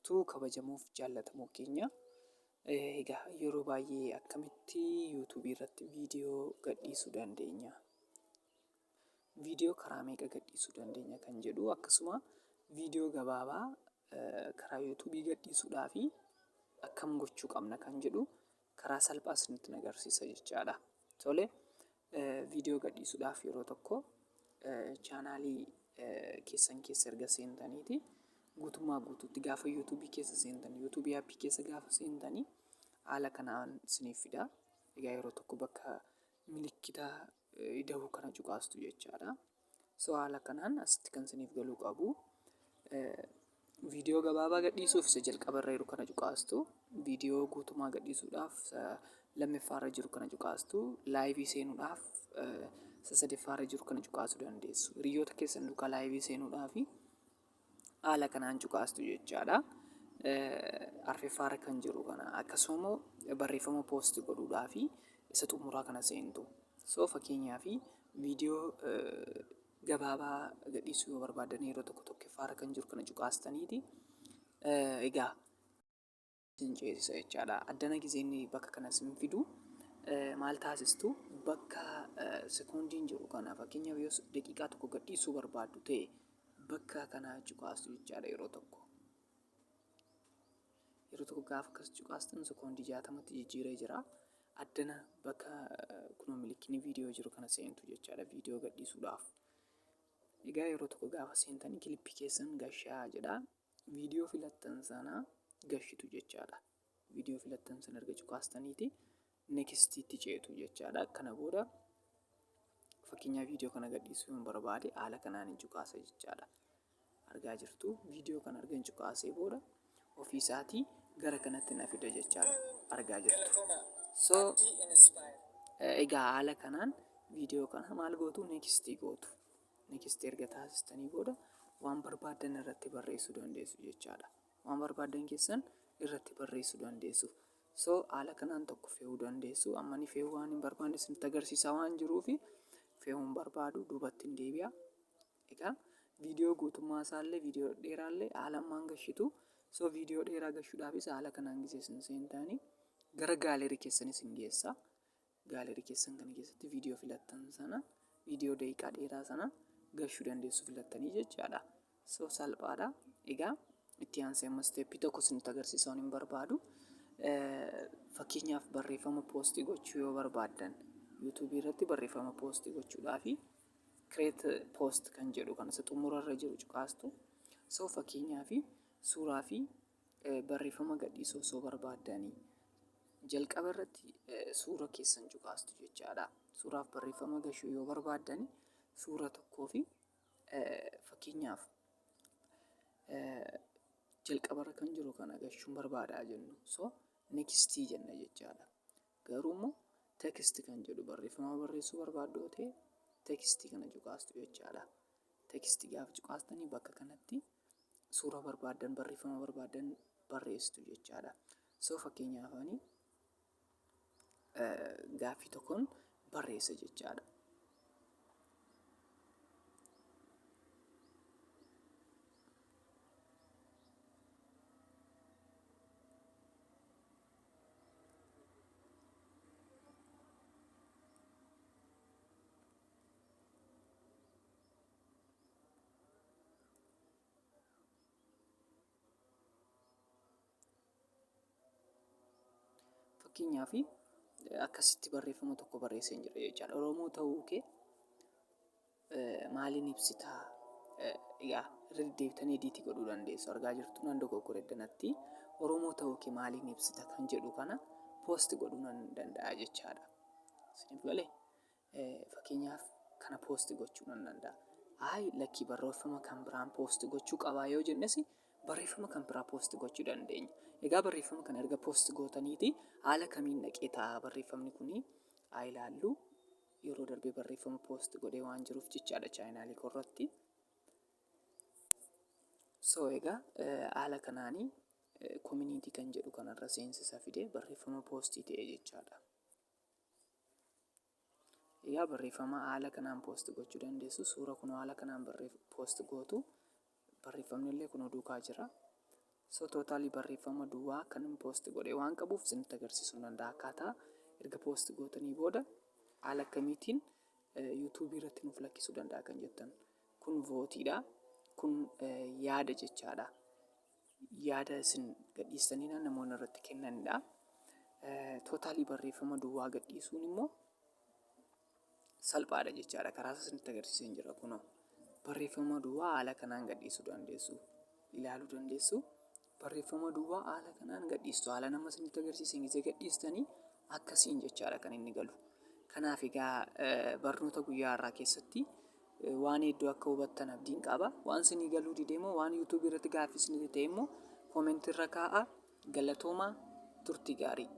Jirtu kabajamuuf jaallatamoo keenya. Egaa yeroo baay'ee akkamitti yuutuubii irratti viidiyoo gadhiisuu dandeenya? Viidiyoo karaa meeqa gadhiisuu dandeenya kan jedhu, akkasuma viidiyoo gabaabaa karaa yuutuubii gadhiisuudhaa fi akkam gochuu qabna kan jedhu karaa salphaa isinitti agarsiisa jechaadha. Tole, viidiyoo gadhiisuudhaaf yeroo tokko chaanaalii keessan keessa erga seentaniiti, guutummaa guutuutti gaafa yuutuubii keessa seentan, yuutuubii aappii keessa gaafa seentanii haala kanaan isiniif fida. Egaa yeroo tokko bakka milikkita ida'uu kana cuqaastu jechaadha. So haala kanaan asitti kan isiniif galuu qabu, viidiyoo gabaabaa gadhiisuuf isa jalqabarra jiru kana cuqaastu, viidiyoo guutumaa gadhiisuudhaaf lammaffaarra jiru kana cuqaastu, laayivii seenuudhaaf isa sadaffaarra jiru kana cuqaasuu dandeessu. Hiriyoota keessan duukaa laayivii seenuudhaaf haala kanaan cuqaastu jechaadha. Arfeffaarra kan jiru kana, akkasuma immoo barreeffama poost godhuudhaaf isa xumuraa kana seentu. So fakkeenyaaf viidiyoo gabaabaa gadhiisuu yoo barbaadan yeroo tokko tokkoffaarra kan jiru kana cuqaastaniiti egaa isin ceesisa jechaadha. Addana gizeenni bakka kana isin fidu maal taasistu? Bakka sekoondiin jiru kana, fakkeenyaaf yoo daqiiqaa tokko gadhiisuu barbaaddu ta'e, bakka kana cuqaastu jechaadha yeroo tokko. Yeroo tokko gaafa akkas cuqaastan sekoondii 60tti jijjiiree jira. Addana bakka kunoo milikkini viidiyoo jiru kana seentu jechaadha viidiyoo gadhiisuudhaaf. Egaa yeroo tokko gaafa seentan kilippii keessan gashaa jedha. Viidiyoo filattan sana gashitu jechaadha. Viidiyoo filattan sana erga cuqaastaniiti nextiitti ceetu jechaadha. Kana booda fakkeenyaaf viidiyoo kana gadhiisuu yoon barbaade haala kanaan hin cuqaasa jechaadha. Argaa jirtu, viidiyoo kana erga hin cuqaasee booda ofii isaatii gara kanatti na fida jechaadha. Argaa jirtu. So egaa haala kanaan viidiyoo kana maal gootu? Nextii gootu. Next erga taasistanii booda waan barbaaddan irratti barreessuu dandeessu jechaadha. Waan barbaaddan keessan irratti barreessuu dandeessu. So haala kanaan tokko fe'uu dandeessu. Amma ni fe'uu waan hin barbaanne isinitti agarsiisaa waan jiruufi fe'uu hin barbaadu, duubatti hin deebi'a. Egaa viidiyoo guutummaa isaallee, viidiyoo dheeraallee haala ammaan gashitu. So viidiyoo dheeraa gashuudhaafis haala kanaan gisee isin seentaanii gara gaalerii keessan isin geessa. Gaalerii keessan kana keessatti viidiyoo filattan sana, viidiyoo daqiiqaa dheeraa sana gashuu dandeessu filattanii jechaadha. So salphaadha. Egaa itti aansee amma isteeppii tokko isinitti agarsiisa waan hin barbaadu. Fakkeenyaaf barreeffama poostii gochuu yoo barbaaddan, yuutuubii irratti barreeffama poostii gochuudhaafi create post kan jedhu kan isa xumurarra jiru cuqaastu. So fakkeenyaaf suuraa fi barreeffama gadhiisuu osoo barbaaddanii jalqaba irratti suura keessan cuqaastu jechaadha. Suuraaf barreeffama gashuu yoo barbaaddani suura tokkoo fi fakkeenyaaf jalqabarra kan jiru kana gashuun barbaadaa jennu. So next jenna jechaadha. Garuu immoo text kan jedhu barreeffama barreessuu barbaaddu yoo ta'e text kana cuqaastu jechaadha. Text gaafa cuqaastanii bakka kanatti suura barbaaddan, barreeffama barbaaddan barreessitu jechaadha. So fakkeenyaaf ani gaaffii tokkoon barreessa jechaadha. Fakkeenyaaf akkasitti barreeffama tokko barreessee jira jechaadha. Oromoo ta'uu kee maaliin ibsitaa? Egaa irra deddeebitanii ediitii godhuu dandeessu. Argaa jirtu, nan dogoggore addanatti. Oromoo ta'uu kee maaliin ibsita kan jedhu kana poost godhuu nan danda'a jechaadha. Isiniif galee? Fakkeenyaaf kana poost gochuu nan danda'a. Ayi lakkii, barreeffama kan biraan poost gochuu qabaa yoo jennes barreeffama kan biraa poost gochuu dandeenya. Egaa barreeffama kana erga poost gootaniiti haala kamiin dhaqee ta'a barreeffamni kuni haa ilaallu. Yeroo darbee barreeffama poost godhee waan jiruuf jechaadha chaayinaalii korratti. So egaa haala kanaanii community kan jedhu kanarra seensisa fide barreeffama poostii ta'e jechaadha. Egaa barreeffama haala kanaan poost gochuu dandeessu. Suura kun haala kanaan poost gootu. Barreeffamni illee kun duukaa jira. So totally barreeffama duwwaa kan post godhe waan qabuuf isinitti agarsiisuu danda'a. Akkaataa erga post gootanii booda haala akkamiitiin YouTubeii irratti nuuf lakkisuu danda'a kan jettan. Kun voteiidha. Kun yaada jechaadha. Yaada isin gadhiistanii namoonni irratti kennanidha. Totally barreeffama duwwaa gadhiisuun immoo salphaadha jechaadha. Karaa isinitti agarsiisee jira kunoo. Barreeffama duwwaa haala kanaan gadhiisuu dandeessu. Ilaaluu dandeessu. Barreeffama duwwaa haala kanaan gadhiistu. Haala nama isinitti agarsiisan gisee gadhiistanii akkasiin jechaadha kan inni galu. Kanaaf egaa barnoota guyyaa har'aa keessatti waan hedduu akka hubattan abdiin qaba. Waan isinii galuu dide immoo, waan YouTubeii irratti gaaffii isinitti ta'e immoo commentii irra kaa'aa. Galatoomaa, turtii gaarii.